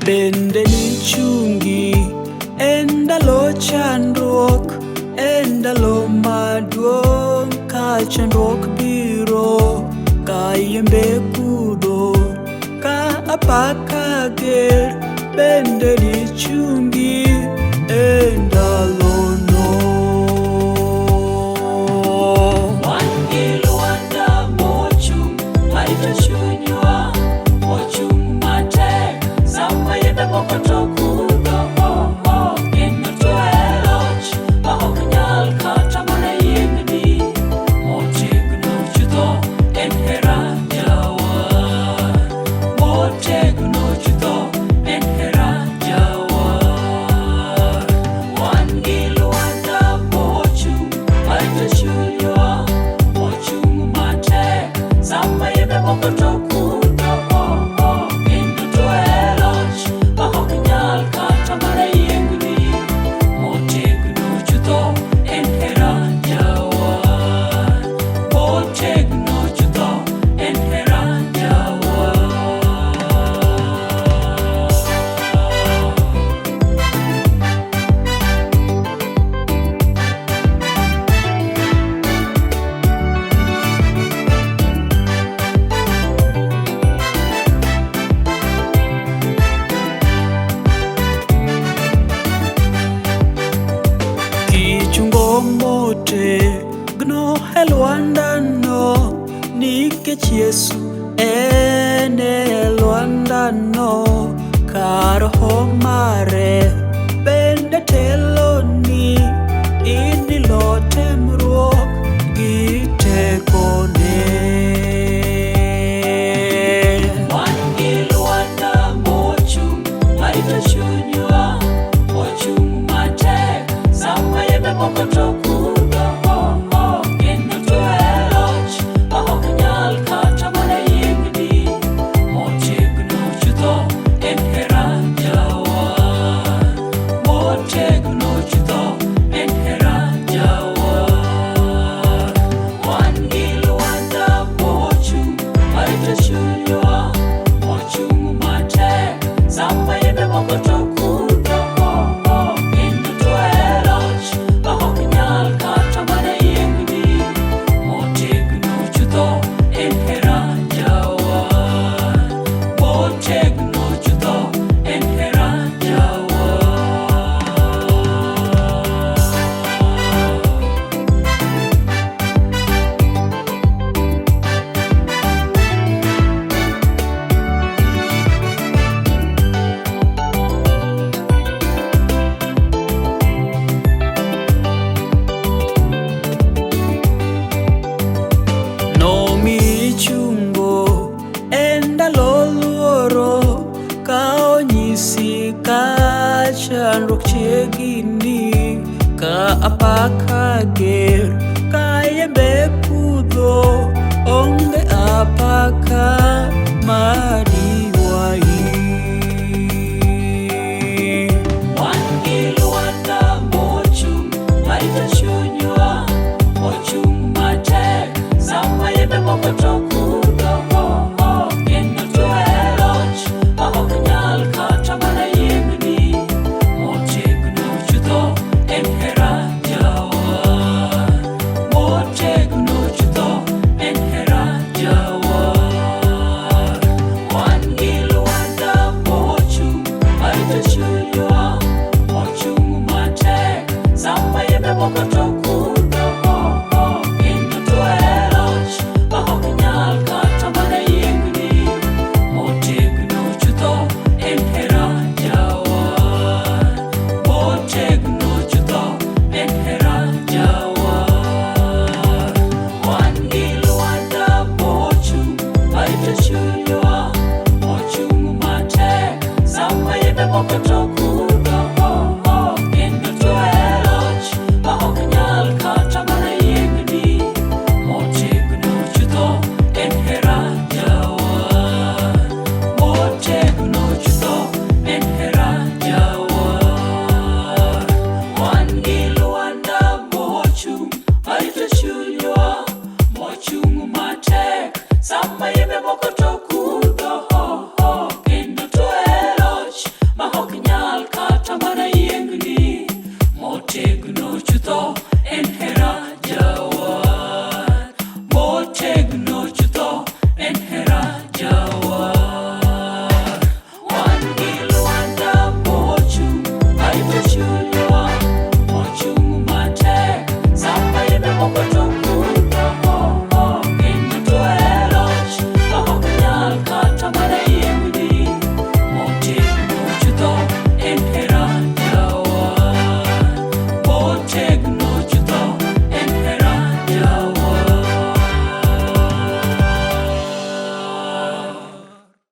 Bende nichungi e ndalo chandruok, e ndalo maduong' ka chandruok biro, ka yembe kudho, ka apaka ger, bende nichungi e ndalono. Wan gi lwanda mochung' marito chunywa, mochung' matek sama yembe moko to kudho. Oh, oh, kendo to e loch ma ok nyal kata mana yiengni. Motegno chutho en hera jawar. Motegno chutho en hera jawar. Wan gi lwanda mochung' marito chunywa, mochung' matek sama yembe moko to kudho. Oh, oh, kendo to e loch ma ok nyal kata mana yiengni. Motegno chutho en hera jawar. Motegno chutho en hera jawar. Kichungo motegno e lwandano, nikech Yesu en e lwandano, kar roho mare bende teloni, inilo temruok gi tekone. Wan gi lwanda mochung' marito chunywa, mochung' matek sama yembe moko to kudho. Oh, oh, kendo to e loch ma ok nyal kata mana yiengni. Motegno chutho en hera jawar. Motegno chutho en hera jawar. Wan gi lwanda mochung' marito chunywa, mochung' matek sama yembe moko to kudho. Oh, oh, kendo to e loch ma ok nyal kata mana yiengni. Motegno chutho en hera jawar. Motegno chutho en hera jawar. Nomiyi chungo e ndalo luoro, ka onyisi ka chandruok chiegni, ka apaka ger, ka yembe kudho, onge apaka ma